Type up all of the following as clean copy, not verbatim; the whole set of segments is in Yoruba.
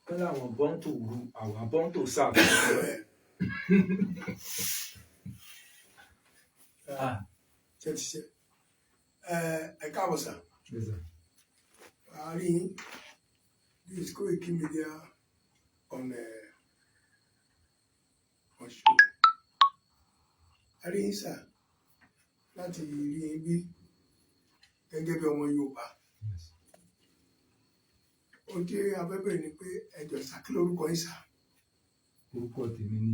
Wọ́n láwọn born to rule, àwa born to serve. Ah, Ṣe ti ṣe ẹ káàbọ̀ sà. Yes, sir. Àárín, this is Koiki Media on show. Àárín sà, láti rí yín bí gẹ́gẹ́ bí ọmọ Yorùbá. Yes. Ohun tí a fẹ́ bẹ̀rẹ̀ ni pé, ẹ jọ̀ọ́ sà, kí lórúkọ yín sà? Orúkọ tèmi ní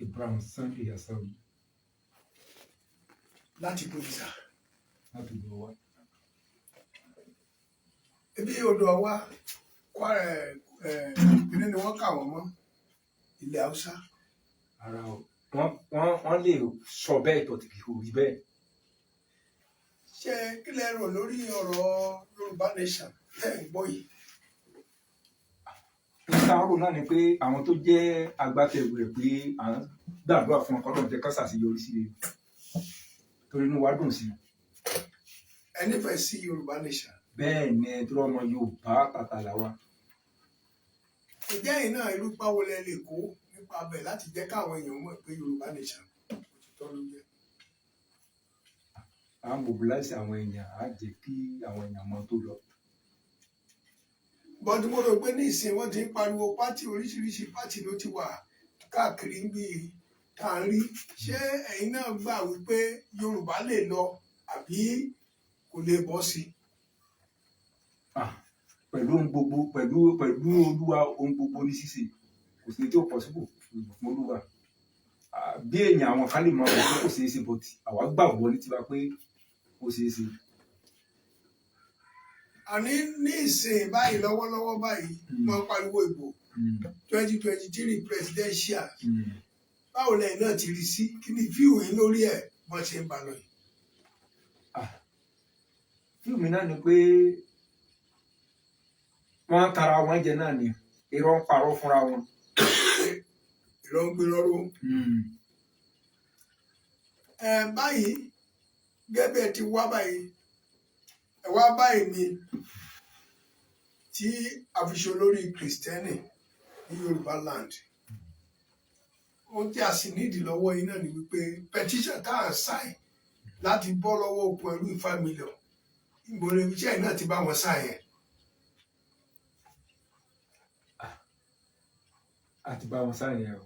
Ibrahim Sunday Asawi. Láti gbòdì sà? Láti gbọ́ wá. Ebi odò Ọwá, Kwara ẹ kíní ni wọ́n kà wọ́n mọ́ ilẹ̀ Haúsá. Ara o, wọ́n lè sọ bẹ́ẹ̀ tó ti kò rí bẹ́ẹ̀. Ṣé kí lẹ rò lórí ọ̀rọ̀ Yorùbá Nation tẹ́ ń gbọ́ yìí? Ìsáwọ́rò náà ni pé àwọn tó jẹ́ agbátẹrù rẹ̀, pé à ń gbàdúrà fún ọkọ náà, jẹ́ ká ṣàṣeyọrí sí i, torí inú wa dùn sí i. Ẹ nífẹ̀ẹ́ sí Yorùbá Nation? Bẹ́ẹ̀ ni, tó ọmọ Yorùbá tàtà làwa. Ǹjẹ́ ẹ̀yin náà, irú páwo lẹ lè kó nípa bẹ̀ láti jẹ́ káwọn èèyàn mọ̀ pé Yorùbá Nation òtítọ́ ló jẹ́? À ń mobilize àwọn èèyàn, á jẹ́ kí àwọn èèyàn mọ tó lọ. Bọ́dún mo rò pé ní ìsìn wọ́n ti ń pariwo party, oríṣiríṣi party ló ti wà káàkiri bí tá à ń rí. Ṣé ẹ̀yin náà gbà wípé Yorùbá lè lọ àbí kò lè bọ́ sí? Ah, pẹ̀lú ohun gbogbo, pẹ̀lú Olúwa, ohun gbogbo ní ṣíṣe. Kò sí tí ó possible fún Olúwa. Ah, bí èèyàn, àwọn kan lè máa wò pé kò ṣeé ṣe, but àwa gbàgbọ́ ní tiwa pé ó ṣeé ṣe. Àní ní ìsìn báyìí, lọ́wọ́lọ́wọ́ báyìí, wọ́n pariwo ìbò 2023 presidential. Báwo lẹ́yìn náà ti rí sí? Kí ni view yín lórí ẹ̀, bọ́n ṣe ń bá lọ yìí? View náà ni pé wọ́n ń tara wọn jẹ náà ni, irọ́ ń parọ́ fúnra wọn. Ìrọ̀ ń gbé rọ́rọ́. Ẹ báyìí, gẹ́gẹ́ bí ẹ ti wá báyìí, ẹ wá báyìí mi tí a fi ṣe olórí Kìrìsìtẹ́nì ní Yorùbá land. Ohun tí a sì nídìí lọ́wọ́ yín náà ni wípé petition tá à ń sign láti bọ́ lọ́wọ́ okùn ẹrú, 5 million ìgbòho iṣẹ́ náà ti bá wọn sign yẹn. A ti bá wọn sign yẹn o.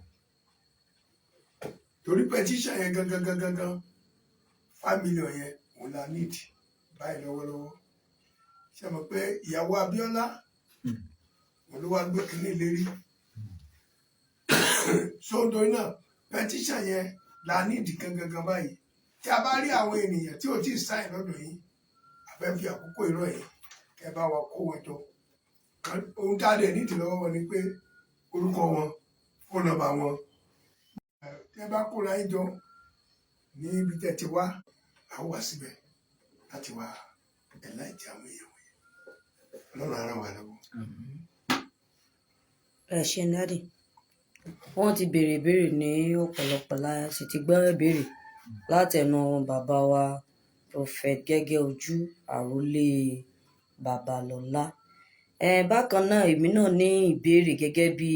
Torí petition yẹn gangan gangan gangan, 5 million yẹn òun la need báyìí lọ́wọ́lọ́wọ́. Ṣe mọ̀ pé ìyàwó Abíọ́lá òun ló wá gbé kínní lérí? So nítorí náà, petition yẹn la need gangan gangan báyìí. Tí a bá rí àwọn ènìyàn tí ò tí ì sign lọ́dọ̀ yín, a fẹ́ fi àkókò ìrọ̀ yìí kẹ́ bá wa kó wọn jọ. Ohun tá a dẹ̀ nídìí lọ́wọ́ wọn ni pé orúkọ wọn, phone number wọn. Tẹ́ bá kóra yín jọ ní ibi tẹ́ ti wá, a ó wá síbẹ̀ láti wá enlighten àwọn èèyàn wọ̀nyí. Ọlọ́run á ràn wá lọ́wọ́. Ẹ ṣe, daddy. Wọ́n ti béèrè ìbéèrè ní ọ̀pọ̀lọpọ̀, la sì ti gbọ́ ìbéèrè látẹnu bàbá wa, Prophet Gẹ́gẹ́ Ojú Àrólé Babalọ́lá. Bákan náà, èmi náà ní ìbéèrè gẹ́gẹ́ bí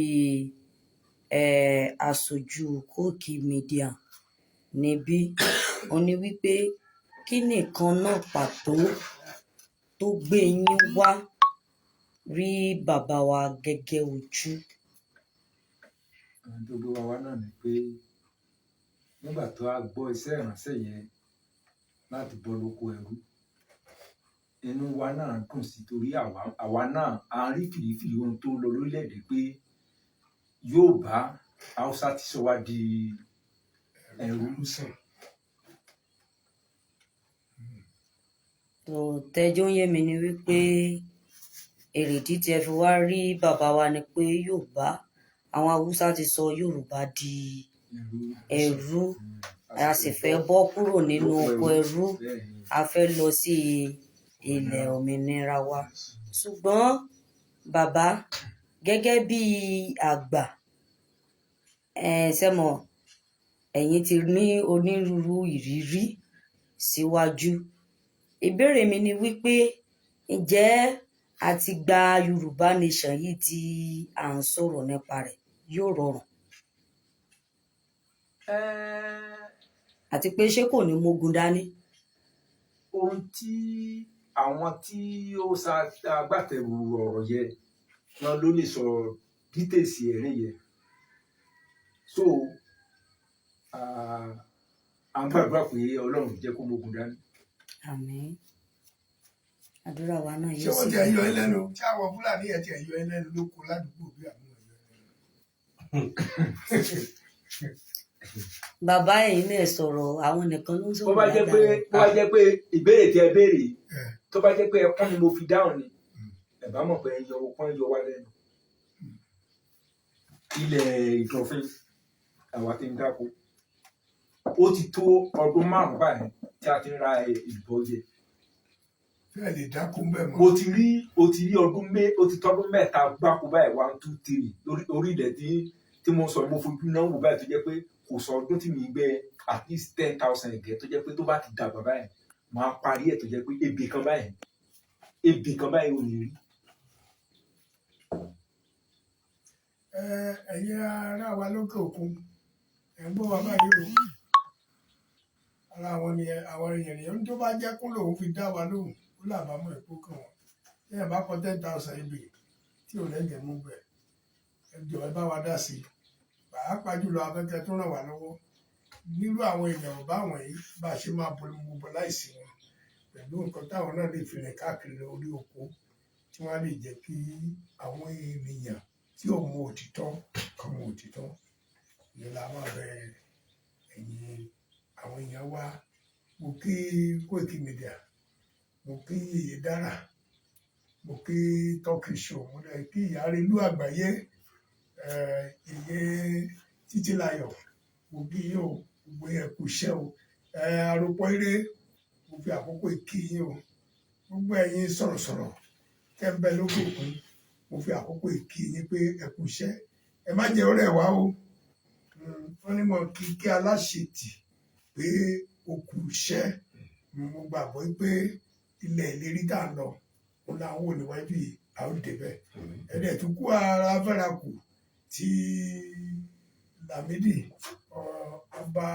aṣojú Koiki Media níbí. Ó ní wípé, kí nìkan náà pàtó tó gbé yín wá rí bàbá wa Gẹ́gẹ́ Ojú? Ohun tó gbé wa wá náà ni pé nígbà tó a gbọ́ iṣẹ́ ìránṣẹ́ yẹn láti bọ́ lóko ẹrú, inú wa náà dùn sí, torí àwa náà a rí fìrífìrí ohun tó ń lọ lórílẹ̀‐èdè pé yóò bá Haúsá ti sọ wá di ẹrú. Sàn. Tó tẹjọ́ ń yé mi ni wípé èrèdí tí ẹ fi wá rí bàbá wa ni pé Yorùbá, àwọn Haúsá ti sọ Yorùbá di ẹrú. Ẹrú, a sì fẹ́ bọ́ kúrò nínú oko ẹrú. Bẹ́ẹ̀ ni. A fẹ́ lọ sí ilẹ̀ òmìnira wa. Ṣùgbọ́n bàbá, gẹ́gẹ́ bí àgbà, ṣe mọ̀ ẹ̀yin ti ní onírúurú ìrírí síwájú. Ìbéèrè mi ni wípé, ǹjẹ́ Àti gba Yorùbá Nation yìí tí à ń sọ̀rọ̀ nípa rẹ̀ yóò rọrùn? Àti pé ṣé kò ní mógun dání? Ohun tí àwọn tí ó sa agbátẹrù ọ̀rọ̀ yẹ náà ló lè sọ details ẹ̀rín yẹn. So à ń gbàdúrà pé Ọlọ́run jẹ́ kó mógun dání. Àmín, àdúrà wa náà Ṣé yóò wọ́n sì ti ẹ̀ yọ ẹ́ lẹ́nu? Tí àwọn Fúlàní ẹ̀ ti ẹ̀ yọ ẹ́ lẹ́nu lóko ládùúgbò bí àwọn ọ̀yọ́ ẹ̀ lẹ́nu? Bàbá, ẹ̀yin náà sọ̀rọ̀, àwọn nìkan ló ń Bó sọ̀rọ̀ bá jẹ́ pé látàárọ̀. Bó bá jẹ́ pé ìbéèrè tí ẹ béèrè, tó bá jẹ́ pé ẹkún ni mo fi dáhùn ni, ẹ bá mọ̀ pé ẹyọ ọkàn yọ wá lẹ́nu. Ilẹ̀ Ìdọ̀fin àwa ti ń dáko, ó ti tó ọdún 5 báyìí tí a ti ń ra ìbọn jẹ. Fẹ́ẹ̀ lè dákú bẹ́ẹ̀ mọ́. Mo ti rí o ti rí ọdún mé o ti tọdún 3 gbáko báyìí, one, two, three, lórí orí ilẹ̀ tí mo sọ, mo fojú náà wò báyìí, tó jẹ́ pé kò sọ ọdún tí mi gbẹ at least 10,000 ẹ̀gẹ́, tó jẹ́ pé tó bá ti dàgbà báyìí, màá parí ẹ̀, tó jẹ́ pé ebè kan báyìí ò ní rí. Ẹ̀yin ará wa lókè òkun, ẹ̀ ń gbọ́ wa báyìí o. Ara àwọn ni àwọn èèyàn tó bá jẹ́ kún lòun fi dá wa lóhùn, ó làbámọ̀ ẹ̀kọ́ kan wọn. Téèyàn bá kọ 10,000 ebè tí ò lẹ́gẹ̀ẹ́ mú bẹ̀, ẹ jọ̀ọ́, ẹ bá wa dá sí i. Pàápàá jùlọ, afẹ́kẹ́ tó ràn wá lọ́wọ́ nírú àwọn èèyàn bá wọ̀nyí, bá a ṣe máa mobilize wọn pẹ̀lú nǹkan táwọn náà lè fi rìn káàkiri orí oko, tí wọ́n á lè jẹ́ kí àwọn ènìyàn tí ò mọ òtítọ́ kan mọ òtítọ́. Ìyẹn la máa bẹ ẹ̀yin àwọn èèyàn wa. Mo kí Koiki Media, mo kí Yèyé Dára, mo kí Turkey Show, mo dẹ̀ kí Ìyá Relú Àgbáyé, Yèyé Títílayọ̀, mo kí yín o. Gbogbo yẹn kú iṣẹ́ o. Àròpọ̀ eré, mo fi àkókò yìí kí yín o. Gbogbo ẹ̀yin sọ̀rọ̀sọ̀rọ̀ tẹ́ ń bẹ lókè òkun, mo fi àkókò yìí kí yín pé ẹ kú iṣẹ́. Ẹ má jẹ́ ọ̀rẹ́ wa o. Wọ́n ní mo kí kí aláṣetì pé o kú iṣẹ́. Mo gbàgbọ́ pé ilẹ̀ ìlérí tá à ń lọ, òun làwọn ò níwájú yìí, a ó débẹ̀. Ẹ̀dẹ̀ tún kú ara fẹ́ra kù tí Lámídì ọba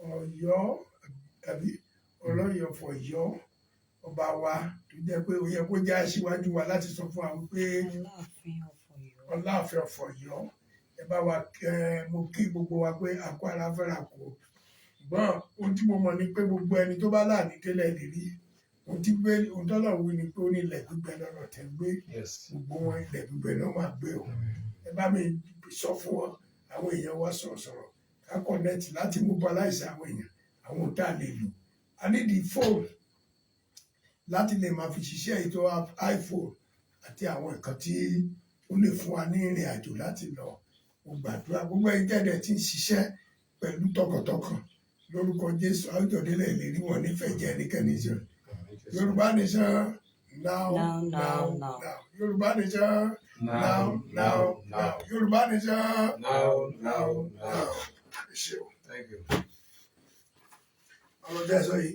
Ọ̀yọ́ àbí Ọlọ́yọ̀ fọ̀yọ́, ọba wa tó jẹ́ pé ó yẹ kó jẹ́ aṣíwájú wa láti sọ fún wa wípé Aláàfin ọ̀fọ̀yọ́. Ọláàfin ọ̀fọ̀yọ́, ẹ bá wa ẹ. Mo kí gbogbo wa pé a kú ara fẹ́ra kù. Ṣùgbọ́n ohun tí mo mọ̀ ni pé gbogbo ẹni tó bá láàní délẹ̀ lérí, ohun tí gbé ohun tọ́lọ̀ wí ni pé ó ní ilẹ̀ gbígbẹ lọ́rọ̀ tẹ́ gbé. Gbogbo wọn, ilẹ̀ gbígbẹ náà máa gbé o. Ẹ bá mi sọ fún wọn, àwọn èèyàn wa sọ̀rọ̀sọ̀rọ̀, ká connect láti mobilize àwọn èèyàn, àwọn ohun tá a lè lò. A ní di fóònù láti lè máa fi ṣiṣẹ́ ètò iPhone àti àwọn nǹkan tí ó lè fún wa ní ìrìn àjò láti lọ. Mo gbàdúrà, gbogbo ẹ̀yin tẹ́lẹ̀ tí ń ṣiṣẹ́ pẹ̀lú tọkàntọkàn, lórúkọ Jésù, àwùjọdélẹ̀ ìlérí wọn nífẹ̀ẹ́ jẹ́ ẹnikẹ́ni ṣe. Yorùbá Nation now. Now, now, now, now. Now. Yorùbá Nation now, now, now. Yorùbá Nation now, now, now. Now. Ẹ ṣeun. Thank you. Ọ̀rọ̀ tẹ́ ẹ sọ yìí.